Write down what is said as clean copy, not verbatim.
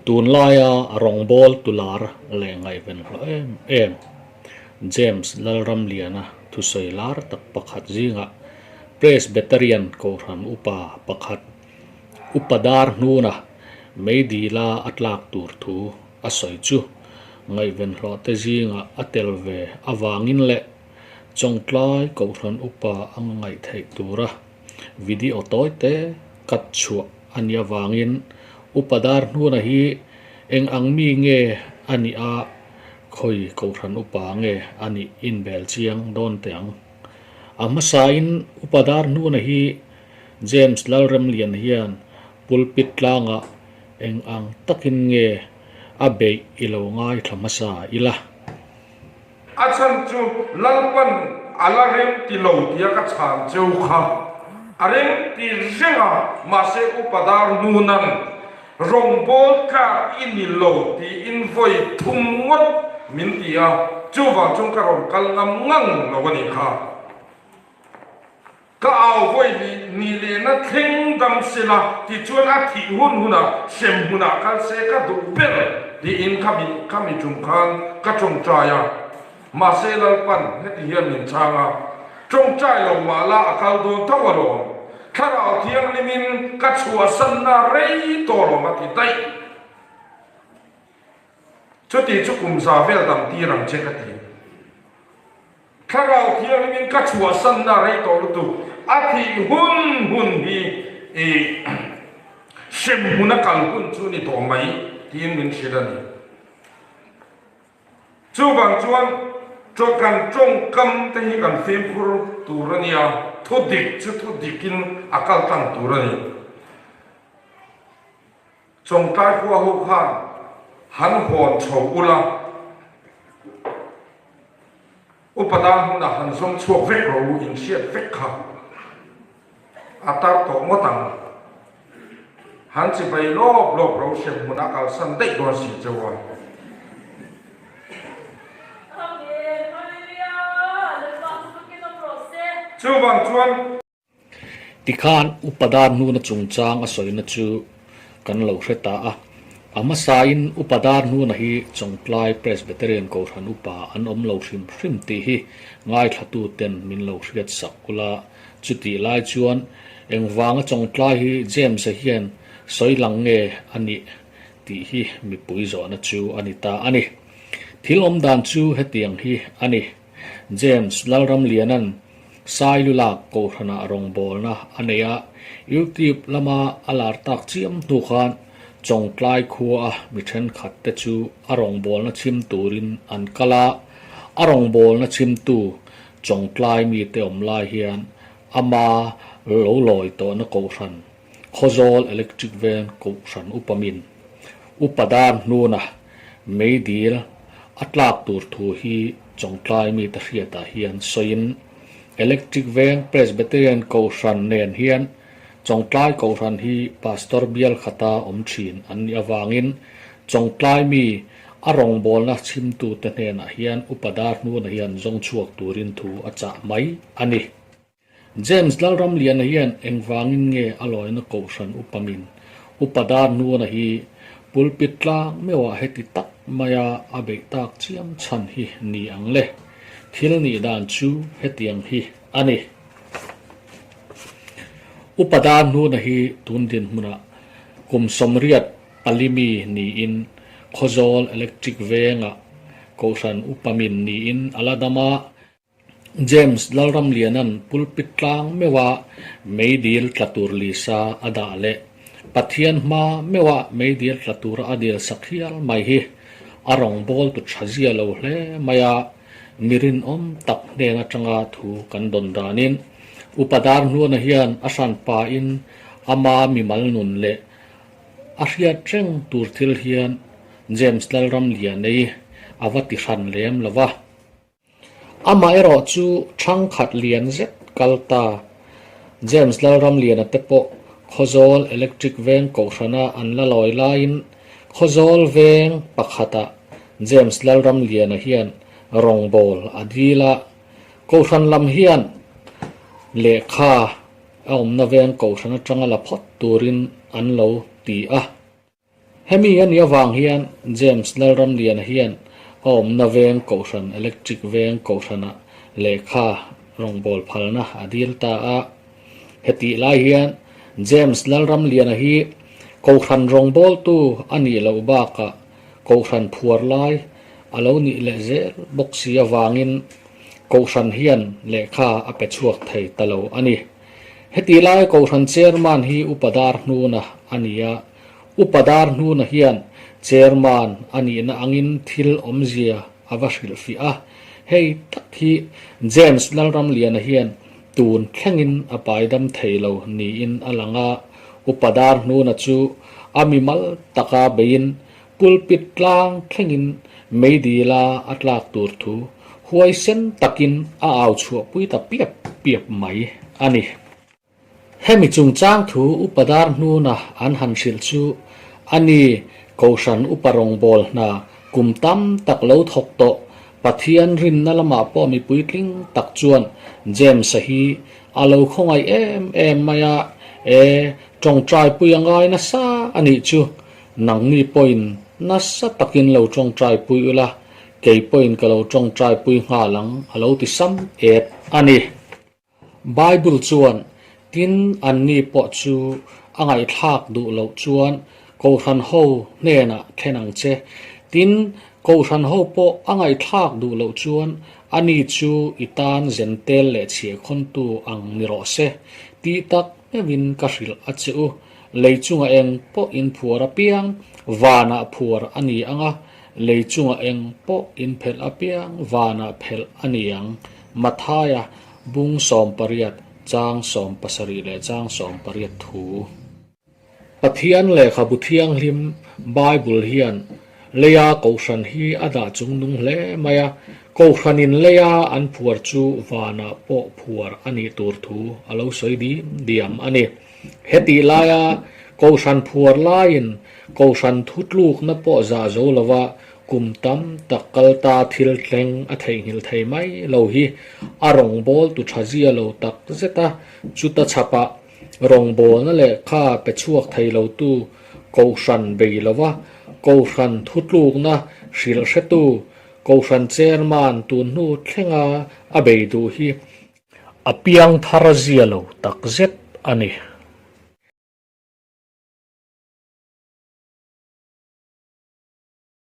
Tunlaia rawngbâwl tular leh ngaihven hlawh em em James Lalramliana thusawi lar tak pakhat zingah Presbyterian Kohhran Upa pakhat Upa Dar hnuna meidila a tlak tur thu a sawi chu ngaihven hlawhte zingah a tel ve avangin leh Chawngtlai Kohhran Upa anga ngaih theih tura Video tawi te cut chhuah a nih avangin Upa Dar Hnuna hi eng ang mi nge a nih a, khawi Kohhran Upa nge a nih inbel chiang dawn teh ang. A hmasain Upa Dar Hnuna hi James Lalremlian hian pulpit tlangah eng ang takin nge a beih i lo ngaithla hmasa ila. A chhan chu Lalpan a la rem ti lo tia ka chhan cheu kha a rem ti reng a, mahse Upa Dar Nunan rawngbâwl tlâk i ni lo tiin vawi thum ngawt min ti a, chuvang chuan ka rawn kal ngam ngang lo a nih kha. Ka au vawi ni ni lehna thleng dam sela tichuan a thih hun hunah hrem hmunah kal se ka duh ber tiin kha mi kha mi tum khan ka tawngtai a. Mahse Lalpan heti hian min chhang a, Tawngtai lo mah la a kal dawn tho alawm, Thlarau Thianghlimin ka chhuahsanna rei tawh alawm a ti daih. Chuti chu kum za vel dam tir ang che ka ti. Thlarau Thianghlimin ka chhuahsanna rei tawh lutuk, a thih hun hun hi i hrem hmuna kal hun chu ni tawh mai tiin min hrilh a ni. Chuvang chuan kan tawngkam te hi kan fimkhur tur a nia, thu dik chu thu dikin a kal tlang tur a ni. Chawngtlai khua ho khan han hawn chho ula, Upa dan hmunah han zawng chhuak vek rawh u, in hriat vek kha a tar tawh ngawt ang. Han chibai lawp lawp ro hrem hmunah kalsan daih dawn si cheu a. Chuvang chuan. Tikhan Upa Dar Hnuna chungchang a sawina chu kan lo hre ta a. A hmasain Upa Dar Hnuna hi Chawngtlai Presbyterian Kohhran Upa an awm lo hrim hrim tih hi ngaithlatuten min lo hriat sak ula. Chutih lai chuan engvanga Chawngtlai hi James-a hian sawi lang nge a nih tih hi mipui zawhna chu a ni ta a ni. Thil awmdan chu hetiang hi a ni. James Lalramliana'n Sailulak Kohhranah rawngbawlna a nei a, YouTube lama a lar tak chiam hnu khan Chawngtlai khuaa mi thenkhat te chu a rawngbawlna chhim turin an kal a, a rawngbawlna chhimtu Chawngtlai mite awm lai hian ama lo lawi tawhna Kohhran Khawzawl Electric Veng Kohhran Upamin Upa Dar hnuna Meidil a tlak tur thu hi Chawngtlai mite hriatah hian sawiin Electric Veng Presbyterian Kohhran nen hian Chawngtlai Kohhran hi Pastor bial khata awm thin an nih avangin Chawngtlai mi a rawngbawlna chhimtute hnenah hian Upa Dar hnuna hian zawng chhuak turin thu a chah mai a ni. James Lalramliana hian engvangin nge a lawina kohhran upamin Upa Dar Nuana hi pulpit tlang meuhah heti tak maia a beih tak chiam chhan hi ni ang le? Thil nih dan chu hetiang hi a ni. Upa Dar Nuana hi tun dinhmunah kum 80 mi niin Khawzawl Electric Vengah kohhran upamin niin a la dam a, James Lalramliana'n pulpit tlang meuha meidil tla tur lisa a dah leh Pathian hma meuha meidil tla tura a dil sak hial mai hi a rawngbâwl tu tha zia lo hle mai a, mi rinawm tak hnen atanga thu kan dawn danin Upa Darhnuana hian a hranpain ama mimal nun leh a hriat reng tur thil hian James Lalramlianei a va ti hran lem lo va. Amaherawh chu thangkhat lian zet kal ta. James Lalramliana te pawh Khawzawl Electric Veng Kohhrana an la lawi laiin Khawzawl Veng pakhatah James Lalramliana hian rawngbâwl a dil a, Kohhran lam hian lehkha a awmna veng Kohhran atanga la phawt turin an lo ti a. Hemi a nih avang hian James Lalramliana hian a awmna veng kohhran Electric Veng kohhranah lehkha rawngbâwl phalna a dil ta a. Hetih lai hian James Lalramliana hi kohhran rawngbawltu a nih loh bakah kohhran phuar lai a lo nih leh zel bawk si avangin kohhran hian lehkha a pe chhuak thei ta lo a ni. Hetih lai kohhran chairman hi Upa Darhnuna a ni a, Upa Darhnuna hian chairman a nihna angin thil awmzia a va hrilhfiah a, hei tak hi James Lalramliana hian tun thlengin a paidam thei lo niin a lang a, Upa Darhnuna chu a mimal taka beiin pulpit tlang thlengin meidila a tlak tur thu huaisen takin a au chhuahpui ta piap piap mai a ni. Hemi chungchang thu Upa Darhnuna an han hrilh chu a ni, Kohhran Upa rawngbâwl hna kum tam tak lo thawk tawh Pathian rinna lamah pawh mi puitling tak chuan James-a hi a lo khawngaih em em mai a, E, ṭawngṭaipui a ngai nasa a nih chu, nangni pawhin nasa takin lo ṭawngṭaipui ula, kei pawhin ka lo ṭawngṭaipui nghal ang a lo ti sam et a ni. Bible chuan, Tin, anni pawh chu a ngaihthlak duh loh chuan Kohhran ho hnenah thlen ang che. Tin, Kohhran ho pawh a ngaihthlak duh loh chuan ani chu i tan zentel leh chhiahkhawntu ang ni rawh se, tih tak meuhin ka hrilh a che u. Lei chunga eng pawh in phuar apiang vanah phuar a ni ang a, Lei chungah eng pawh in phelh apiang vanah phelh a ni ang. Mathaia bung 18, chang 70 leh chang 80 thu. Pathian lehkhabu thianghlim Bible hian leia Kohhran hi a dah chungnung hle mai a, Kohhranin leia an phuar chu vanah pawh phuar a nih tur thu a lo sawi dim diam a ni. Hetih laia Kohhran phuar laiin Kohhran thutlukna pawh zah zo lova kum tam tak kal ta thil thleng a theihnghilh thei mai lo hi a rawngbâwl tu tha zia lo tak zet a, chuta chhapah rawngbâwlna lehkha pe chhuak thei lotu Kohhran bei lova Kohhran thutlukna hrilh hretu Kohhran Chairman tun hnu thlenga a bei duh hi A piang thar zia lo tak zet a ni.